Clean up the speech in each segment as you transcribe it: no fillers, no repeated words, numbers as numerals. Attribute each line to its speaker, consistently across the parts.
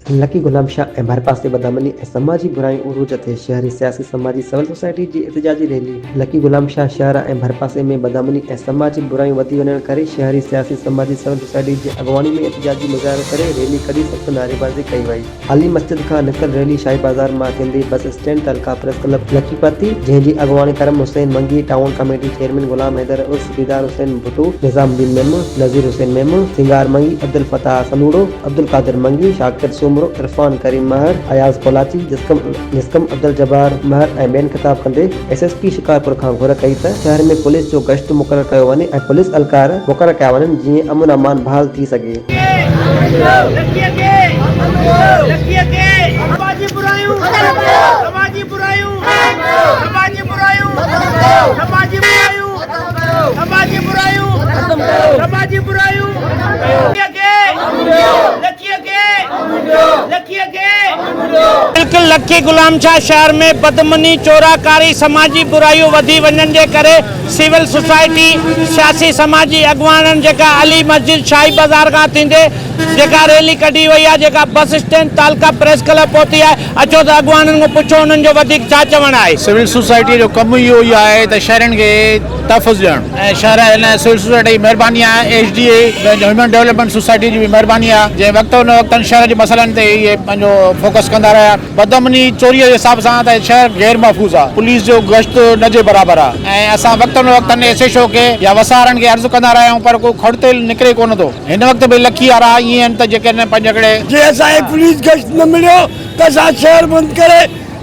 Speaker 1: لڪي غلام شاهه ۽ ڀرپاسي بدامني ۽ سماجي برايون عروج تي، شهري سياسي سماجي سول سوسائٽي جي احتجاجي ريلي. لڪي غلام شاهه شهر ۽ ڀرپاسي ۾ بدامني ۽ سماجي برايون وڌي وڃڻ ڪري شهري سياسي سماجي سول سوسائٽي جي اڳواڻي ۾ احتجاجي مظاهرو ڪري ريلي ڪڍي سخت نعريبازي ڪئي وئي. علي مسجد کان نڪتل ريلي شاهي بازار مان ٿيندي بس اسٽينڊ تعلقه پريس ڪلب لڪي پهتي، جنهن جي اڳواڻي Karam Hussain Mangi, town committee chairman Ghulam Haider عرف ديدار حسين ڀٽو، نظام الدين ميمڻ، نذير حسين ميمڻ، سينگار منگي، عبدالفتاح سنوڙو، عبدالقادر منگي، شاڪر سومرو، عرفان ڪريم مهر، اياز ڪولاچي، جسقم جسقم عبدالجبار مهر ۽ ٻين خطاب ڪندي ايس ايس پي شڪارپور کان گهر ڪئي ته شهر ۾ پوليس جو گشت مقرر ڪيو وڃي ۽ پوليس اهلڪار مقرر ڪيا وڃن جيئن امن امان بحال ٿي سگهي.
Speaker 2: بلڪل لکي غلام شاهه شهر ۾ بدامني، چوراڪاري، سماجي برايون وڌي وڃڻ جي ڪري سول سوسائٽي، سياسي سماجي اڳواڻن جيڪا علي مسجد شاهي بازار کان ٿيندي جيڪا ريلي ڪڍي وئي آهي جيڪا بس اسٽينڊ تعلقه پريس ڪلب پهتي آهي اچو ته اڳواڻن کان پڇو انهن جو وڌيڪ ڇا چوڻ آهي.
Speaker 3: سول سوسائٽي جو ڪم اهو ئي آهي ته شهرين کي تحفظ ڏيڻ ۽ شهر هن سول سوسائٽي جي مهرباني آهي H D A human development society جي به مهرباني آهي جنهن وقت ان وقتن شهر جي مسئلن تي اهي پنهنجو فوڪس ڪندا رهيا بدامني چوري جي حساب سان ته شهر غير محفوظ آهي پوليس جو گشت نه جي برابر آهي ۽ اسان وقتن وقتن ايس ايڇ او کي يا وسارن کي عرض ڪندا رهيا آهيون پر ڪو کڙ تيل نڪري ڪونه ٿو هن وقت به لکي وارا ائين آهن ته جيڪي پنهنجي هڪڙي
Speaker 4: جي اسان کي پوليس گشت نه مليو ته اسان شهر بند ڪري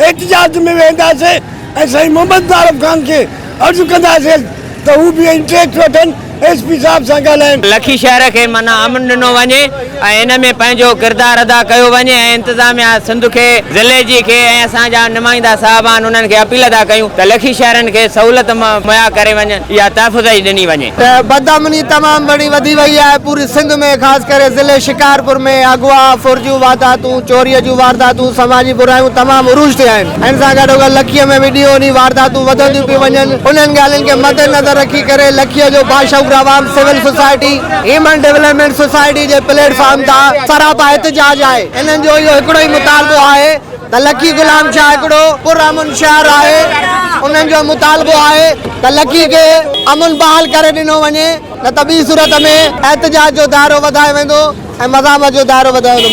Speaker 4: احتجاج ۾ ويهنداسين ۽ سائين محمد عارف خان کي عرض ڪنداسين ته هو به انٽريسٽ وٺن ايس پي صاحب سان ڳالهائين.
Speaker 5: لکي شهر کي معنيٰ امن ڏنو وڃي ۽ ان ۾ پنهنجو ڪردار ادا ڪيو وڃي ۽ انتظاميا سنڌ کي ضلعي جي کي ۽ اسان جا نمائندا صاحبان انهن کي اپيل ادا ڪيون ته لکي شهرن کي سهولت مهيا ڪري وڃن يا تحفظ ئي ڏني وڃي.
Speaker 6: ته بدامني تمام گهڻي وڌي وئي آهي پوري سنڌ ۾ خاص ڪري ضلعي شڪارپور ۾ اغوا، ڦر جون وارداتون، چوري جون وارداتون، سماجي برايون تمام عروج تي آهن ان سان گڏوگڏ لکيء ۾ به ڏينهون ڏينهن وارداتون وڌنديون پيون وڃن انهن ڳالهين کي مدنظر رکي ڪري لکيء جو باشعور عوام civil society, human development society جي پليٽ فارم تان سراپا احتجاج آهي انهن جو اهو هڪڙو ئي مطالبو آهي ته لکي غلام شاهه هڪڙو پرامن شهر آهي انهن جو مطالبو آهي ته لکي کي امن بحال ڪري ڏنو وڃي نه ته ٻي صورت ۾ احتجاج جو دائرو وڌايو ويندو ۽ مزاحمت جو دائرو وڌايو ويندو.